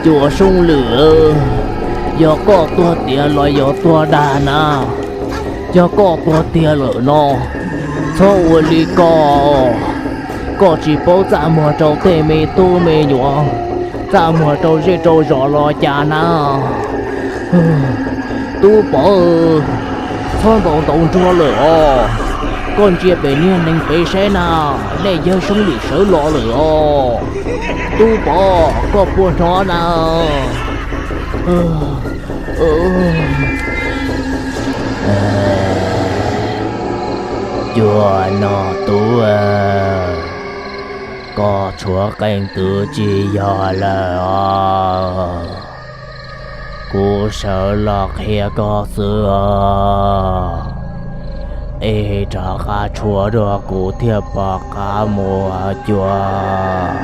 Cuas Soob Lwm, yog koj tuag tiag los yog tuag dag na? Yog koj tuag tiag lawm no, txhob ua li ko. Koj tsis paub txaj muag rau tej me tub me nyuam, txaj muag rau zej rau zos los cas na? Tub Pov, txhob ntaus ntaus nruas lawm os. Koj ntsia pem niag neeg pem saib na, nej yawg Soob Lwm sawv los lawm os. Tub Pov, koj puas hnov na? Cuas Nom Tuv, koj tshuav qee twv tsis yog lawm os. Kuv sawv los qhia koj xwb os, es rov qab tshuav dua kuv thiaj pom qab mus cuas.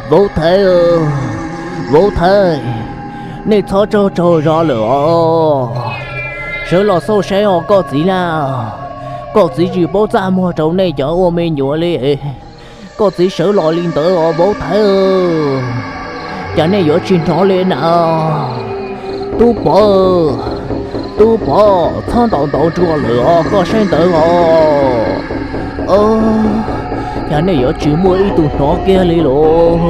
Vauv Thaiv, Vauv Thaiv, nej txhob tsaug tsaug zog lawm os. Sawv los xauj saib os koj txiv na. Koj txiv tsis paub txaj muag rau nej cov ua me nyuam li. Koj txiv sawv los li ntawd os Vauv Thaiv. Cas nej yuav tsis hnov li na? Tub Pov, Tub Pov, txhob ntaus ntaus nruas lawm os, koj saib ntawd os. Cas nej yuav tsis muaj ib tug hnov kiag li los?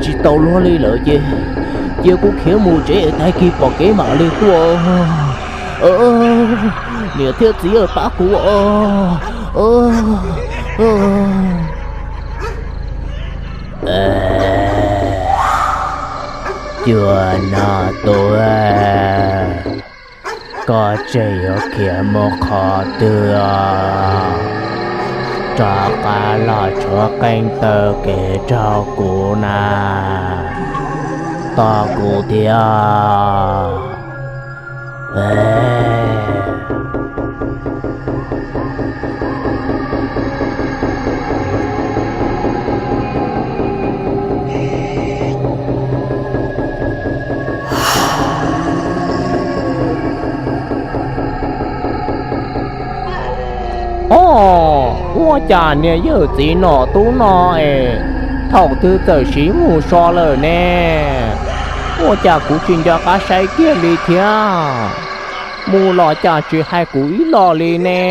Tsis tau luag li lawm ces cia kuv khiav mus tsev es tag kis pom kev mam li tuaj. Niam thiab txiv, pab kuv os. Cuas Nom Tuv, koj tseem yuav khiav mus qhov twg os? Rov qab los tshuav qee taw kev rau kuv na, tos kuv thiab. Os, ua cas niag yawg txiv Nom Tuv no es thaum twg txawm siv mus so lawm ne? Ua cas kuv tsis nco qab saib kiag li thiab? Mus los cas tsis hais kuv ib los li ne?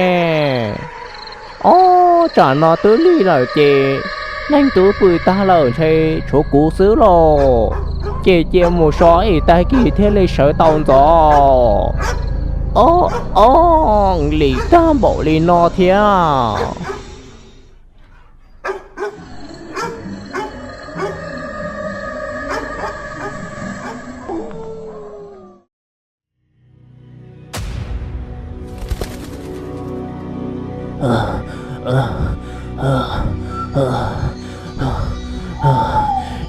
Ob, tsam no twb lig lawm ces neeg twb pw tag lawm ntshe tshuav kuv xwb lauj. Ces cia mus so es tag kis thiaj li sawv tau ntxov. Ob, ob, lim tag npaum li no thiab.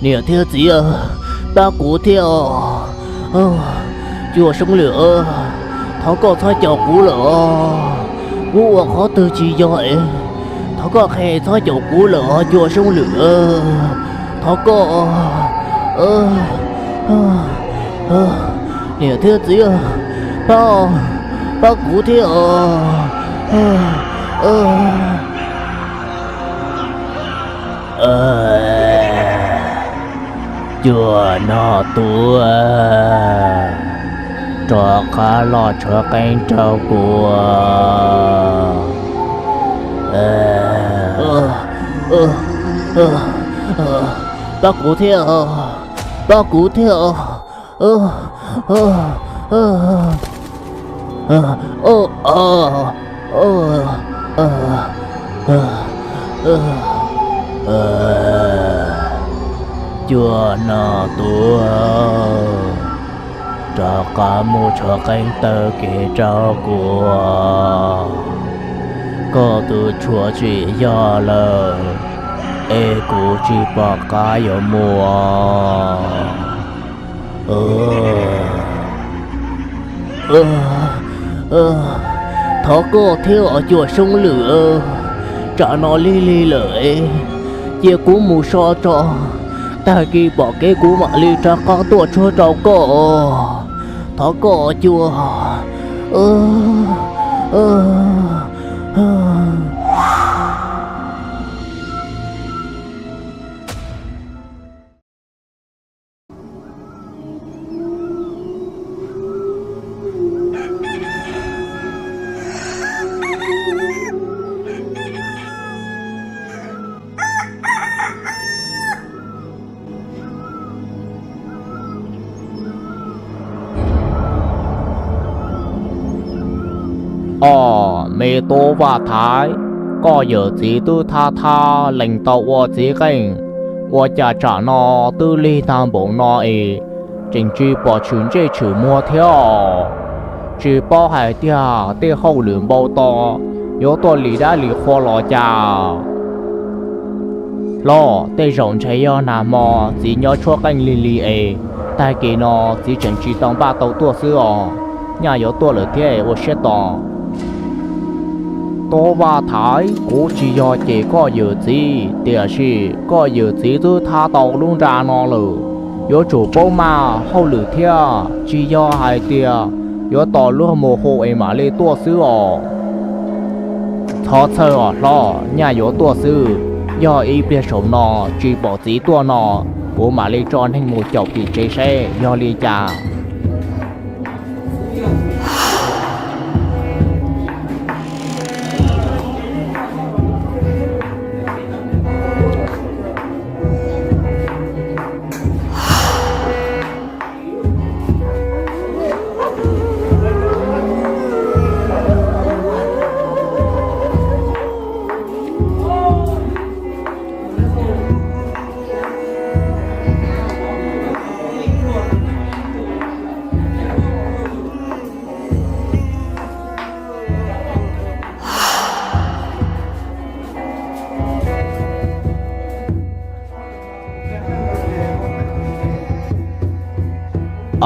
Niam thiab txiv, pab kuv thiab os. Cuas Soob Lwm, thov koj txhob caum kuv lawm os. Kuv ua qhov twg tsis yog es, thov koj qhia txhob caum kuv lawm os Cuas Soob Lwm. Thov koj, niam thiab txiv, pab, pab kuv thiab os. Cuas Nom Tuv, rov qab los tshuav qeej rau kuv. Pab kuv thiab, pab kuv thiab. Cuas Nom Tuv, rov qab mus tshuav qeej taw kev rau kuv. Koj tus tshuav tsis yog lawm, es kuv tsis pom qab yuav mus. Thov koj thiab os Cuas Soob Lwm, tsam no lig lig lawm, cia kuv mus so tso, Tag kis pom kev kuv mam li rov qab tuaj tsuag rau koj. Thov koj cua. Os, me tub Vaj Thaiv, koj yawm txiv twb thab thab lees tau ua txiv qeej, ua cas tsam no twb lig tag npaum no es tseem tsis pom tshwm ntsej tshwm muag thiab os? Tsis paub hais tias tej hauj lwm npau taws yuav tuaj lim dab lim qhua los cas? Hlob, tej zaum ntshe yog nag hmo txiv nyob tshuab qeej lig lig es tag kis no txiv tseem tsis tau npaj tau tuaj xwb os. Nyaj yuav tuaj lawm thiab es ua siab tos. Tub Vaj Thaiv, kuv tsis yog cem koj yawm txiv, tiam sis koj yawm txiv twb thab tau lub nra no lawm, yuav tsum paub maj hauj lwm thiab, tsis yog hais tias yuav tos luag mus hu es mam li tuaj xwb os. Txhob txhawj os hlob, nyaj yuav tuaj xwb. Yog ib pliag saum no tsis pom txiv tuaj no, kuv mam li tso neeg mus caum tim tsev seb yog li cas.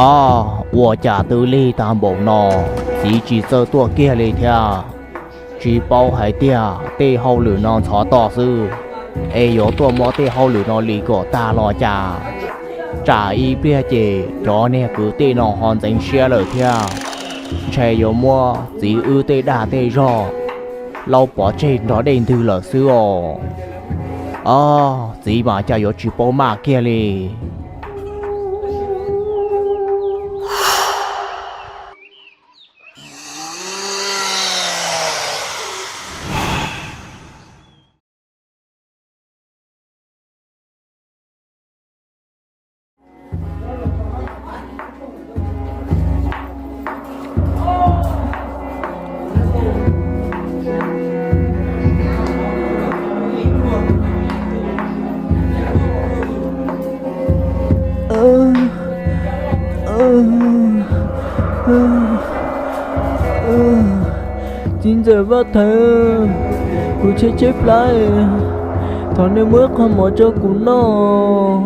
Os, ua cas twb lig tag npaum no, txiv tsis txawj tuaj kiag li thiab. Tsis paub hais tias tej hauj lwm no ntxhov toj xwb, es yuav tuaj muab tej hauj lwm no lim kom tag los cas. Tsam ib pliag ces cov niag kwv tij no ho ntxeev siab lawm thiab, ntshe yuav muab txiv wb tej dag tej zog laub pov tseg nrog dej ntwg lawm xwb os. Os, txiv mas cas yuav tsis paub maj kiag li. Txiv ntxawm Vaj Thaiv, kuv tshaib tshaib plab, thov nej muab ib qho mov rau kuv noj.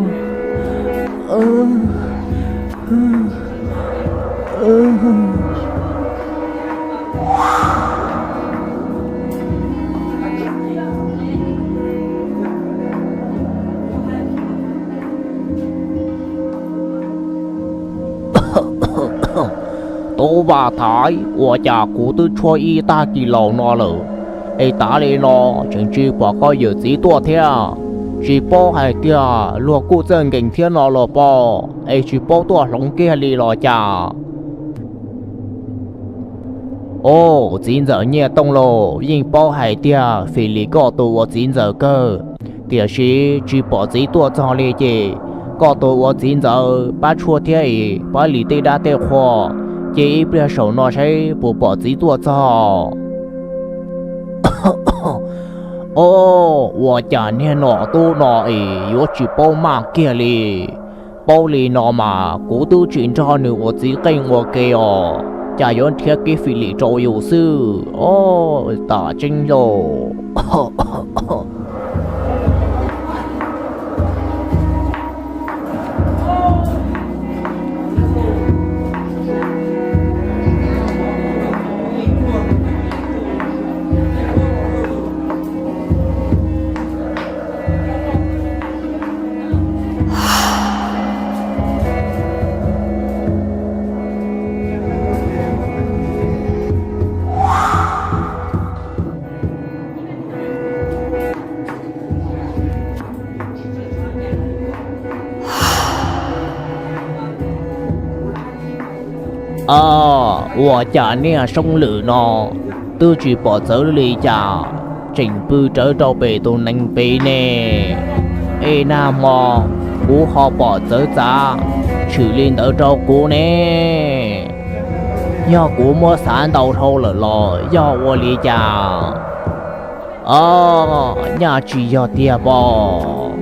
Tub Vaj Thaiv, ua cas kuv twb tshuab ib tag kis laus no lawm, es tav li no tseem tsis pom koj yawm txiv tuaj thiab? Tsis paub hais tias luag kuj txawj nkees thiab no los pom, es tsis paub tuaj hloov kiag li los cas? Os, txiv ntxawm Nyiaj Tooj lauj, yeej paub hais tias Fim Lis koj tus ua txiv ntxawm kawg, tiam sis tsis pom txiv tuaj txog li ces koj tus ua txiv ntxawm pab tshuaj thiab es pab lim tej dab tej qhua, ces ib pliag saum no saib puas pom txiv tuaj txog. Os, ua cas niag nom tub no es yuav tsis paub maj kiag li. Paub li no mas kuv twb tsis nrog nws ua txiv qeej ua ke os, cas yuav nrhiav kev Fim Lis rau yus xwb os, tam tseeb lauj. Ua cas niaj soob lwm no twb tsis pom txawv li cas, tseem pw rawv rau pem tus nees pem ne? Ej, nag hmo kuv ho pom txawv txav tshwm li ntawd rau kuv ne. Yog kuv muab xav ntau dhau lawm los yog ua li cas? Os, nyaj tsis yog tiag pob.